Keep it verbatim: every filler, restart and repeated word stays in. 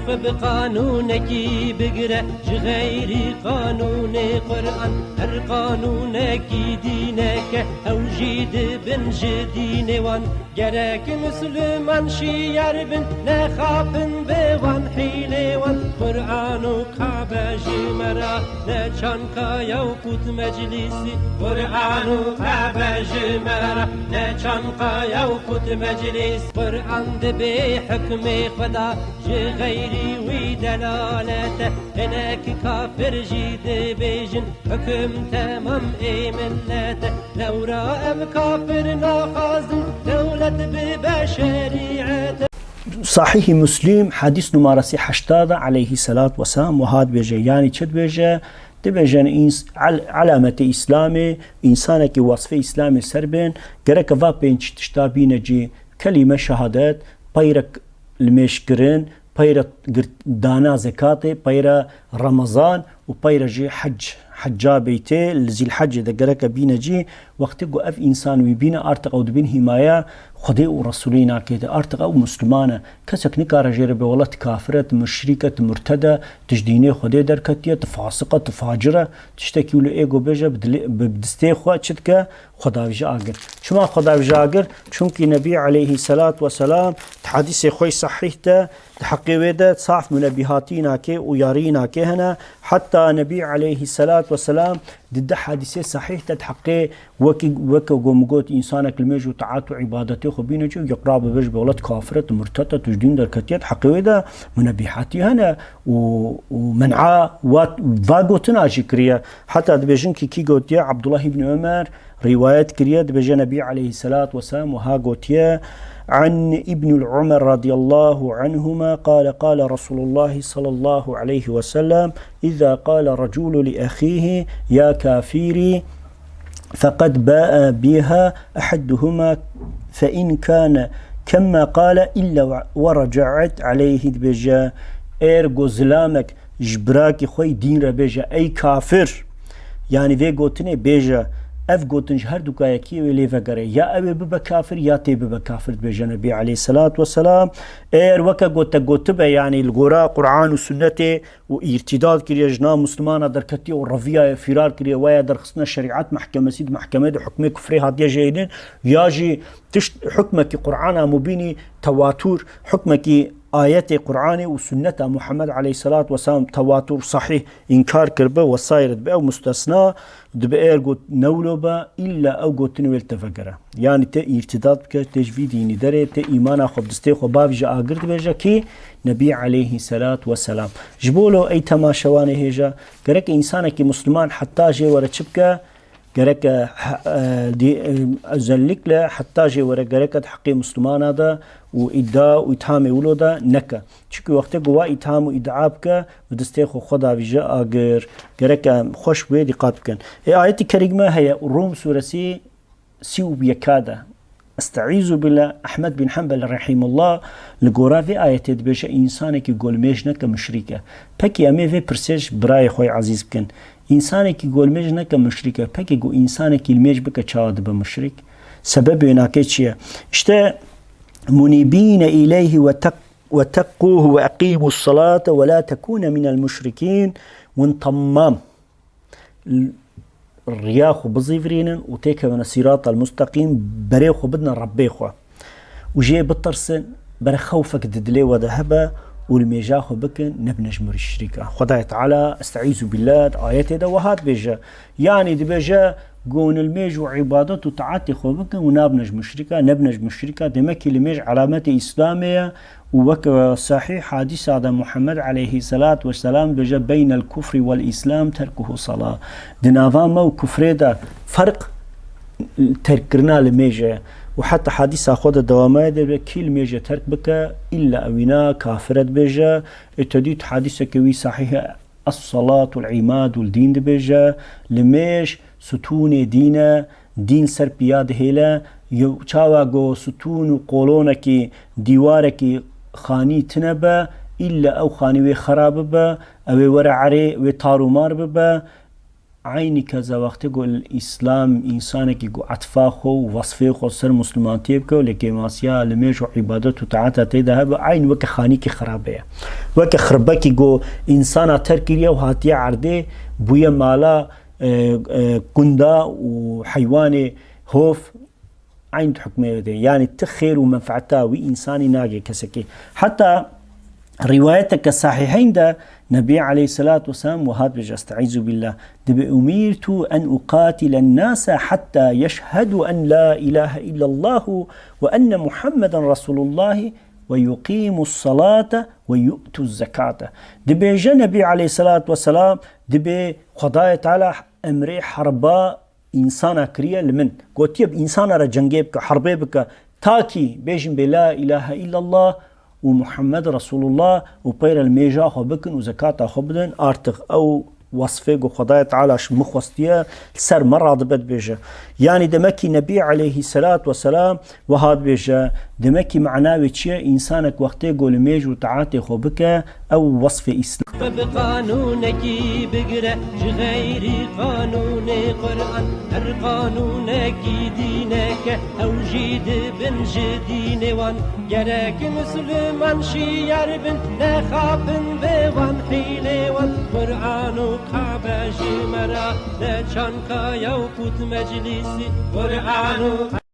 Bi qanûnekî bigire ji xeyrî qanûnê Quran, her qanûnekî dîneke, ew jî dibin ji dînê wan. Gerek Misliman şiyar bin, nexapin bi wan hîlê wan. Quran û Kabe ji me re ne çankaya û qût meclîsî. Quran û Kabe ji me re ne çankaya û qût meclîs. Quran dibe hukmê Xweda, ji xeyrî wî delalete. Hinek kafir jî dibêjin, hukum temam ê millete. Lewra em kafir naxwazin, dewlet bibe şerîete. Sahîhî Muslim, hadîs numarasî heştad, aleyhî selat ve selam, wiha dibêje, yanî çi dibêje? Dibêje, ins-, al-, alametê Îslamê, însanekî wasfê Îslamê ser bên, gereke va pênc tişta bîne cî, kelîme şehadet, peyre limêj kirin, peyre girt-, dana zekatê, peyre Remezan û peyre jî hec, hecca beytê, li Zîlhecê de gereke bîne cî, wextê ku ev însan wî bîne, artık ew dibin hîmaya Xwedê û Resûlê nakê de. Artık ew Musliman e. Kesek nikare jê re bê, wela tu kafir e, tu muşrîk e, tu murted e, tu ji dînê Xwedê derketiye, tu fasiq e, tu facir e. Tiştekî wilo ê ku bêje bi dilê, bi distê xwe çi dike? Xwedavîje agir. Çima Xwedavîje agir? Çunkî Nebî aleyhî selat ve selam di hedîsê xwe sahîh de, di heqê wê de saf munebîhatî nakê û yarî nakê hene. Heta Nebî aleyhî selat ve selam di du hedîsê sahîh de di heqê wekî, weke ku min got, însanek li mêj û taat û îbadetê xwe bîne cî û yeqra bibe ji bê, wela tu kafir e, tu murted e, tu ji dîn derketiye, di heqê wê de munebîhatî hene û, û men'a wa, va gotina jî kiriye. Heta dibêjin kî, kî gotiye, Abdullah ibn Ömer rîwayet kiriye, dibêje Nebî aleyhî selat ve selam wiha gotiye, An Ibnul Ömer radiyallahu anhuma qale, qale Resulullah sallallahu aleyhi ve sellem, İza qale reculu li ehîhi ya kafirî, feqed ba'a biha ehaduhuma, fe in kane kemma qale illa ve recaet aleyhî, dibêje, êr ku zilamek ji birakî xwe yî dîn re bêje, ey kafir, yanî vê gotinê bêje, ev gotin ji her du kayekî wê lê vegere, ya ew ê bibe kafir, ya tê bibe kafir, dibêje Nebî aleyhî selat ve selam. Êr weke ku te gotibe, yanî li gora Quran û Sunnetê û îrtîdad kiriye, ji nav Muslimana derketiye û reviyaye, fîrar kiriye, waya derxistine şerîet mehkemesî, di mehkemeyê de hukmê kufrê hatiye jêhîlin, ya jî tişt hukmekî Qur'ana mubînî tewatur, hukmekî ayetê Qur'anê û sunneta Muhammed aleyhisselat vesselam tewatur sahîh înkar kiribe, wesaire dibe ew mustesna, dibe êr got ne wilo be, îlla ew gotinê wê li te vegere. Yanî tê îrtîdad bike, tê ji vî dînî derê, tê îmana xwe bi distê xwe bavîje agir, dibêje kî Nebî aleyhî selat ve selam. Ji bo lo ey temaşevanê hêja, gerek însanekî Musliman heta jê were çi bike? Gerek, e, he-, e, dî-, e, özellikle heta jê were gerek di heqê Muslimana de û îdia û îthamê wilo de neke. Çimkî wextê ku wa îtham û îdia bike, bi distê xwe xwe davîje agir. Gerek em xweş wê dîqat bikin. Ê ayetî kerîme heye, Rum suresî sî û yeka de. Estaizu billah, Ahmed bin Hanbel rahimullah li gora vê ayetê dibêje, însanekî ku li mêj neke muşrîk e. Pekî em ê vê pirsê ji birayê xwe yê ezîz bikin. Însanekî ku li mêj neke muşrîk e. Pekî ku însanekî li mêj bike çawa dibe muşrîk? Sebebê wê nakê çi ye? İşte munîbîne îleyhî ve teq-, ve teqûhu ve eqîmus salate ve la tekûne minel muşrikîn. Hûn temam riya xwe bizîvirînin û têkevine sîratal musteqîm, berê xwe bidine Rebbê xwe û jê bitirsin, bere xewfek di dilê we de hebe û li mêja xwe bikin, nebine ji murî şirîka. Xwedayê Teala, estaizu billah, di ayetê de wiha dibêje, yanî dibêje, gonilmêj û îbadet û taetê xwe bikin û nabine ji muşrika, nebine ji muşrika, demek ki li mêj alametê Îslamê ye, û weke sahîh hadîsa de Muhammed aleyhî selat ve selam dibêje, beynel kufrî wel îslam terkuhu salah. Di nava me û kufrê de ferq terkkirina li mêje ye. Û heta hadîsa xwe de dewamaya dibê, kî li mêje terk bike, îlla ewîna kafir e dibêje. Ê te dît hadîseke wî sahîh e, Es-salatu l-îmadu l-dîn dibêje, li mêj stûnê dîn e, dîn ser piya dihêle, yew çawa ku stûn û kolonekî, dîwarekî xanî tine be, îlle ew xanî wê xera bibe, ew ê were erê, wê tar û mar bibe, Eynî keza wextê ku îslam însanekî ku etfa xwe û wesfê xwe ser muslimantiyê bike û li kêmasiya limêj û îbadet û taeta tê de hebe, eyn weke xanîkî xirabe ye. Weke xirbekî ku însana terk kiriye û hatiye erdê, bûye mala, e, e, gunda û heywanê hov, eyn di hukmê de. Yanî ti xêr û menfeeta wî însanî nagê kesekî. Heta rîwayeteke sahîheyn de Nebî aleyhisselatu vesselam wiha dibêje, Estaizu billah, dibê, "Umirtu en uqatile nase hatta yeşhedu en la ilahe illallahu ve enne Muhammeden Resulullahi ve yuqimu salate ve yu'tu zekate." Dibêje Nebî aleyhisselatu vesselam, dibê Xwedayê Teala emrê herba însana kiriye li min. Gotiye, bi însana re cengê bike, herbê bike, takî bêjin bê la ilahe illallah û Muhammed Resulullah û peyre li mêja xwe bikin û zekata xwe bidin, artık ew wesfê ku Xwedayê Teala ji min xwestiye, li ser me radibe dibêje. Yanî demekî Nebî aleyhisselatu vesselam wiha dibêje, demekî mana wê çi ye? Însanek wextê ku li mêj û taetê xwe bike, ew wesfê îslam. Bi qanûnekî bigire ji xeyrî qanûnê Quran, her qanûnekî dîneke, ew jî dibin ji dînê wan. Gerek misliman şiyar bin, nexapin bi wan hîlê wan. Quran û Kabe ji me re ne çanka ya û qut meclîsî. Quran û